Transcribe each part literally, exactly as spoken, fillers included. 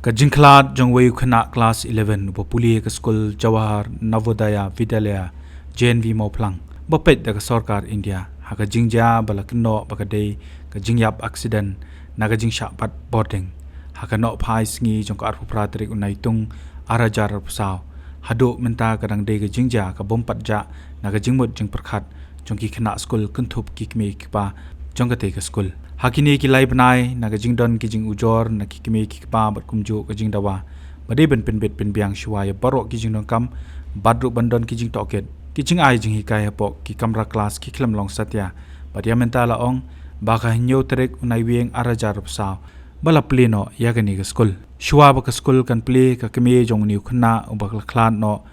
Ka jingkhlad jong uwei u khynnah klas eleven uba pule ha ka skul Jawahar Navodaya Vidyalaya, J N V, Mawphlang, ba peit da ka sorkar India, ha ka jingjia ba la kynnoh ba ka dei ka jingïap aksiden na ka jingshah bat bording ha ka nohphai sngi jong ka arphew phra tarik u Naitung ar hajar arphew saw, haduh mynta ka dang dei ka jingjia ka bym pat jah na ka jingmut jingpyrkhat jong ki khynnah skul, kynthup ki kmie ki kpa jong katei ka skul. Ha kine ki lai bnai, na ka jingdon ki jingujor na ki kmie ki kpa bad kumjuh ka jingdawa ba dei ban pynbit pynbiang shuwa ïa baroh ki jingdonkam, bad ruh ban don ki jingtohkit, ki jingai jinghikai hapoh ki kamra klas ki khlem long satia. Bad ïa mynta la ong ba ka hynñiew tarik u Naiwieng ar hajar arphew saw ba la plie noh ïa kane ka skul. Shuwa ba ka skul kan plie, ka kmie jong une u khynnah uba la khlad noh,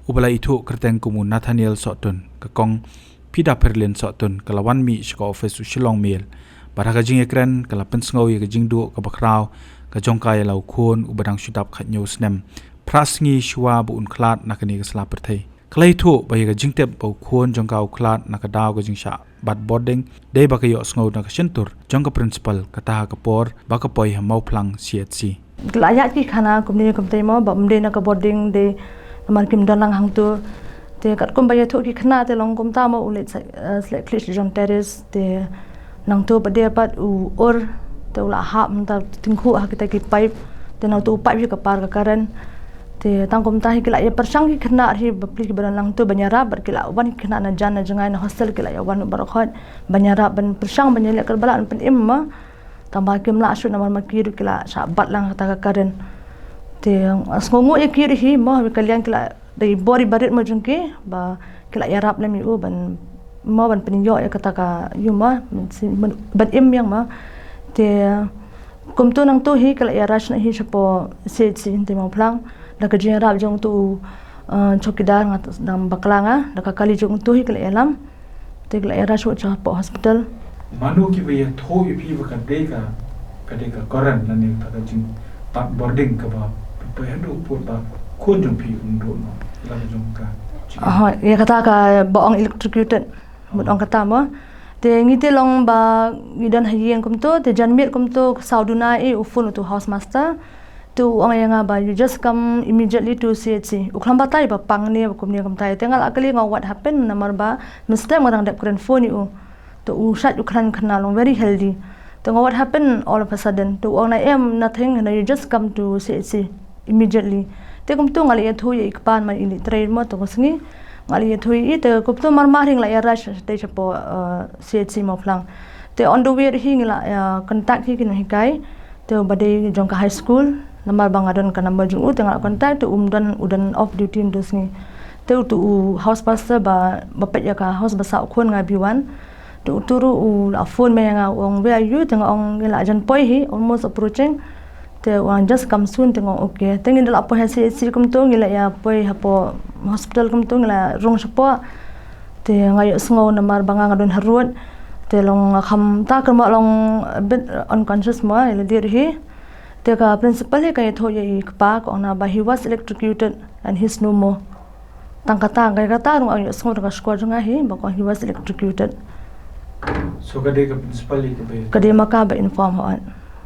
uba la ithuh kyrteng kum u Nathaniel Sohtun, ka kong Pida Pherlin Sohtun, ka la wan mih sha ka office u Shillong Mail. Bad ha ka jingïakren ka la pynsngew ïa ka jingduh kaba khraw ka jong ka ïa la u khun uba dang shu dap khathynñiew snem, phra sngi shuwa ba un khlad na kane ka sla pyrthei. Ka la ithuh ba ïa ka jingtip ba u khun jong ka u khlad na ka daw ka jingshah bat bording dei ba ka ïohsngew na ka shyntur jong ka principal, kata ha ka por ba ka poi ha Mawphlang C H C. Ki la ïaid ki khana kumne kumtei mo, ba ym dei na ka bording, dei namar kim don lang hangto. Te katkum ba ïathuh ki khynnah te long kumta mo, u leit sa, eh, slek khlieh sha jong terrace, te nangto pat dei pat u ur, te u la hap mynta tyngkhuh ha kita ki pipe, te nangto u pipe hi ka par ka current. Te tang kumta hi ki la ïa pyrshang ki khynnah hi bapli kiba don lang hangto ban ïarap, bad ki la wan ki khynnah na jan na jngai na hostel, ki la ïa wan baroh khoit ban ïarap, ban pyrshang ban ïaleh kyrpad, ban pynim mo. Tangba kim lah shuh namar ma ki ruh ki la shah bat lang kata ka current. Te nga sngewnguh ïa ki ruh hi mo, ha ka liang ki la dei bor i barit mo jong ki, ba ki la ïarap lem ïa u ban mo, ban pynïoh ïa kata ka ïu mo, ban si-, ban, ban im ïa mo. Te kumto nangto hi ki la ïa rush noh hi shapoh C H C hynte Mawphlang. Da ka jingïarap jong uto u, eh, chowkidar, nga tang bakla nga, da ka kali jong uto hi ki la ïalam. Te ki la ïa rush noh shapoh hospital. Mano kiba ïathuh ïa phi ba ka dei ka, ka dei ka current lane kata ka jingbat bording kaba pynpoi haduh pud ba khun jong phi un duh noh, la ka jong ka jing- Aha, ïa kata kaba ong electrocuted. Mut ong kata mo. Te ngi te long ba ngi don ha ïing kumto, te janmiet kumto saw duna i u phone uto u housemaster. Te u ong ïa nga ba, "You just come immediately to C H C." U khlem batai ba pang ne ba kumne kumtai. Te nga la kylli nga, "What happened?" Namar ba mynstep nga dang dep kren phone ïa u. Te u shait u kren khynnah long very healthy. Te nga, "What happened all of a sudden?" Te u ong, "Na em, nothing, na, you just come to C H C immediately." Te kumto nga la ïathuh ïa i kpa namar i leit trei mo, te ka sngi nga la ïathuh ïa i, te kumto marmar hi nga la ïa rush te shapoh, eh, C H C Mawphlang. Te on the way hi ngi la, eh, contact hi ki nonghikai. Te uba dei jong ka high school, namar ba nga don ka number jong u, te nga la contact, te um don, u don off duty hynriew sngi. Te uto u housemaster ba, ba peit ïa ka house ba sah u khun nga B one. Te uto ruh u la phone ma ïa nga, u ong, "Where are you?" Te nga ong, "Ngi la jan poi hi, almost approaching." Te u ong, "Just come soon," te nga ong, "Okay." Te ngi da la poi ha C H C kumto, ngi la ïa poi hapoh hospital kumto, ngi la rung shapoh. Te nga ïohsngew namar ba nga nga don harud. Te long nga kham ta kyrma long a bit unconscious mo, ïa lade ruh hi. Te ka principal hi ka ïathuh ïa i kpa, ka ong na ba he was electrocuted and he's no more. Tang kata, ka kata ruh nga ïohsngew da ka shkor jong nga hi ba ka ong he was electrocuted. So ka dei ka principal hi kaba ïa- Ka dei ma ka ba inform hooid.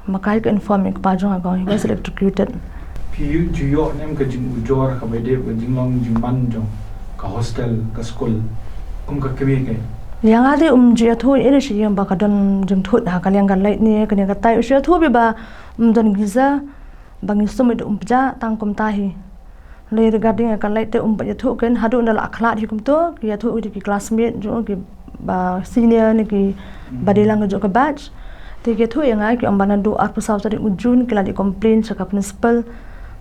Ma ka hi ka inform ïa i kpa jong nga ka ong he was electrocuted. Phi ju ïoh ne em ka jingujor kaba ïadei ka jinglong jingman jong ka hostel, ka skul kum ka kmie ka? Ïa nga te um ju ïathuh ei ei sha ïing ba ka don jingthut ha ka liang ka light ne kane katai, u shu ïathuh beit ba um don geyser, ba ngi sum ïa um pjah, tang kumta hi. Lei regarding ïa ka light te um pat ïathuh ken, haduh nda la khlad hi kumto, ki ïathuh ki, ki classmate jong u, kiba senior ne kiba dei lang ka jong ka batch. Te ki ïathuh ïa nga, ki ong ba naduh arphew saw tarik u June ki la dei complain sha ka principal.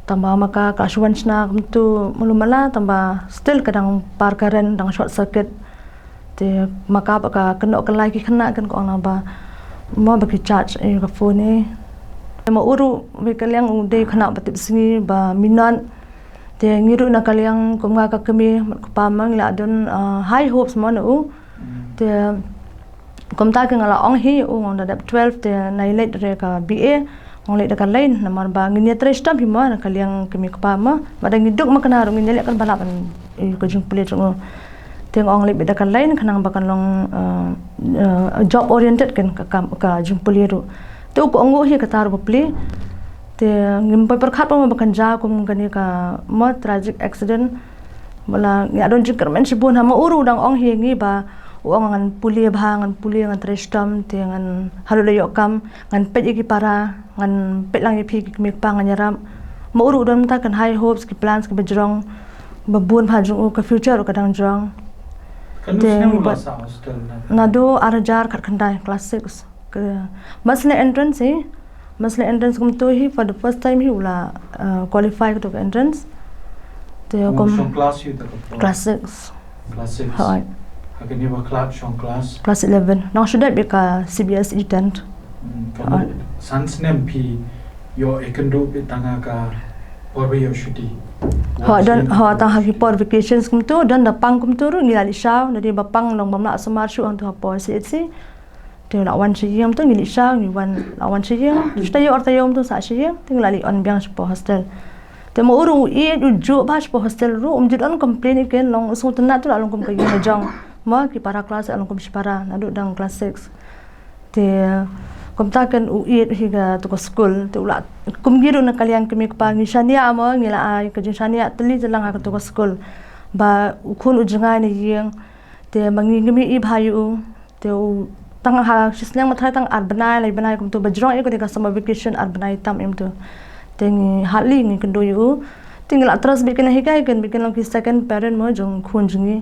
Tangba ma ka ka shu wan shna kumto malu mala, tangba still ka dang par current, dang short circuit. Te ma ka ba ka kynnoh kyllai ki khynnah, kan ka ong na ba mo ba ki charge ïa ka phone eh. Ma u ruh wei ka liang u dei khynnah ba tipsngi ba minot. Te ngi ruh na ka liang kum nga ka kmie, mat kpa ma ngi la don, ah, high hopes mo na u. Te kumta ki nga la ong hi, u nga ong da dep twelve te nai leit re ka B A, nga ong leit da ka line, namar ba ngin ïa trei shitom hi mo na ka liang kmie kpa mo. Ba da ngi duk ma kane ruh ngin ïa leh kan ba lah ban, eh, ka jingpule jong u. Te nga ong leit beit da ka line khnang ba kan long, eh, eh, job oriented kan ka kam, ka jingpule ruh. Te u ka ong u hi kata ruh bapli. Te ngim poi pyrkhat pat mo ba kan jia kum kane ka mo tragic accident. Ba la ngi don jingkyrmen shibun ha, ma u ruh u dang ong hi ngi ba u ong ngan pule bha, ngan pule, ngan trei shitom, te ngan haduh la ïoh kam ngan peit ïa ki para, ngan peit lang ïa phi ki kmie kpa, ngan ïarap. Ma u ruh u don mynta kan high hopes, ki plans kiba jrong ba bun bha jong u, ka future u ka dang jrong. Katno snem u la sah hostel na? Naduh ar hajar khatkhyndai, class six. Ka, ma shu leh entrance hi, ma shu leh entrance kumto hi for the first time hi u la, uh, qualify kato ka entrance. Te kum shong class hi ta ka class six. Class six. Hooid. Ha kane ba khlad shong class? Class eleven. Nang shu dep ïa ka C B S E tenth. Hmm, ka san snem phi ïoh ïakynduh beit tang ha ka por ba ïoh shuti? Ho, don, ho, tang ha ki por vacations kumto, don da pang kumto ruh ngi la leit shaw, da dei ba pang long bym lah sumar shuh hangto ha por C H C. Te la wan sha ïing, te ngi leit shaw, ngi wan, la wan sha ïing. Te ïoh ar taïew te sah sha ïing, te ngi la leit on biang shapoh hostel. Te ma u ruh u ïeit, u juh bha shapoh hostel ruh, um ju don complain ïa ken, long u sngewtynnat, te la long kum ka ïing ka jong. Ma ki para class la long kum shipara naduh dang class six. Te kumta ken u ïeit hi kato ka skul, te u la, kum ngi ruh na ka liang kmie kpa ngi shaniah, ma ngi la ai ka jingshaniah tylli jylliew ha kato ka skul. Ba u khun u jngai na ïing, te ma ngi ngim ïohi bha ïa u. Te u tang ha shi snem ma tharai tang ar bnai, lai bnai kumto, ba jrong ïa ka dei ka summer vacation, ar bnai tam ïa u to. Te ngi hardly ngi kynduh ïa u. Te ngi la trust beit ken, hi ka ken beit ken long ki second parent mo jong khun jong ngi.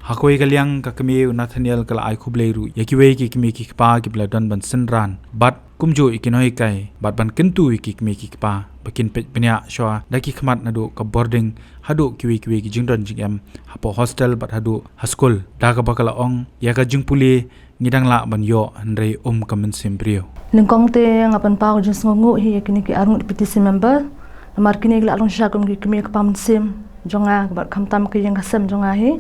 Ha kawei ka liang ka kmie u Nathaniel ka la ai khublei ruh ïa kiwei ki kmie ki kpa kiba la don ban synran bad kumjuh ïa ki nonghikai bad ban kyntu ïa ki kmie ki kpa ba kin peit bniah shuwa da ki khmat naduh ka boarding haduh kiwei kiwei ki jingdon jingem hapoh hostel bad haduh ha skul, da kaba ka la ong, ïa ka jingpule ngi dang lah ban ïoh hynrei ym ka mynsiem briew. Nyngkong te nga pynpaw ka jingsngewnguh hi ïa kine ki arngut P T C member. Namar kine ki la long shisha kum ki kmie kpa mynsiem jong nga bad khamtam ka ïing ka sem jong nga hi.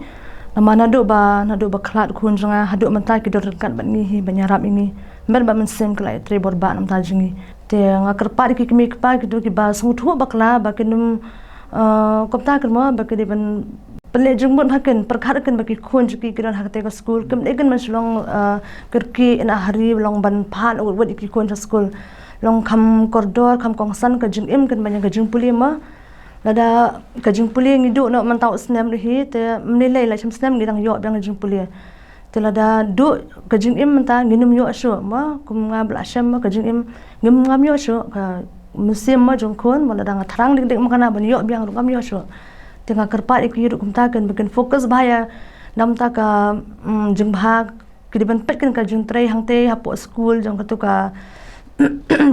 Namar naduh ba, naduh ba khlad khun jong nga haduh mynta ki don ryngkat bad ngi hi ban ïarap ïa ngi. Met bad mynsiem ki la ïatrei bor bha na bynta jong ngi. Te nga kyrpad ïa ki kmie kpa kito kiba sngewthuh bakla ba kin ym, eh, kumta ken mo, ba ki dei ban pynleit jingmut bha ken, pyrkhat ken ba ki khun jong ki ki don ha katei ka skul. Kim dei ken ban shu long, eh, kyrkieh na hari, long ban phah wut wut ïa ki khun sha skul. Long kham kordor, kham kongsan ka jingim ken ban ïa ka jingpule mo. Lada ka jingpule ngi duh noh mynta u snem ruh hi, te mynlei lei la shim snem ngi dang ïoh biang ka jingpule. Te lada duh ka jingim mynta ngin ym ïoh shuh mo, kum nga ba la shem mo ka jingim ngim, ngam ïoh shuh, ka mynsiem mo jong khun mo, lada nga thrang dik dik mo kane ban ïoh biang ruh ngam ïoh shuh. Te nga kyrpad ïa ki ruh kumta ken ba kin focus bha ïa na bynta ka, mm, jingbha, ki dei ban peit ken ka jingtrei hangtei hapoh skul jong kato ka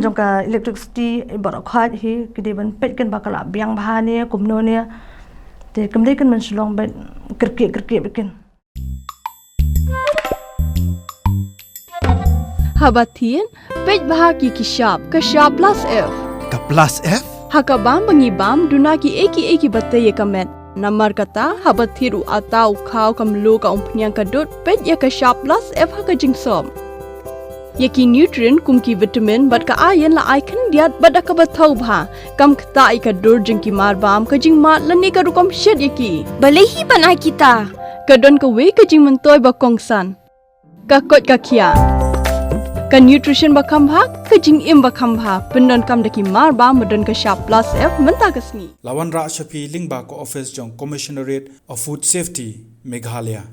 jong ka electricity baroh khoit hi, ki dei ban peit ken ba ka la biang bha ne kumno ne. Te kam dei ken ban shu long ban kyrkieh kyrkieh beit ken. Haba thied, peit bha ki ki shap, ka shap plus F. Ka plus F? Ha ka bam ba ngi bam, duna kiei kiei kiba tei ïa ka met. Namar kata, haba thied u atta, u khaw, ka mluh, ka umphniang, ka dud, peit ïa ka shap plus F ha ka jingsop. Ïa ki nutrient kum ki vitamin bad ka iron la ai khyndiat bad da kaba thaw bha. Kam ktah ïa ka dur jong ki marbam, ka jingmad lane ka rukom shet ïa ki. Balei hi ban ai kita? Ka don kawei ka jingmyntoi ba kongsan. Ka koit ka khiah. Ka nutrition ba kham bha, ka jingim ba kham bha. Pyndonkam da ki marbam ba don ka shap plus F mynta ka sngi. La wanrah sha phi lyngba ka office jong Commissionerate of Food Safety, Meghalaya.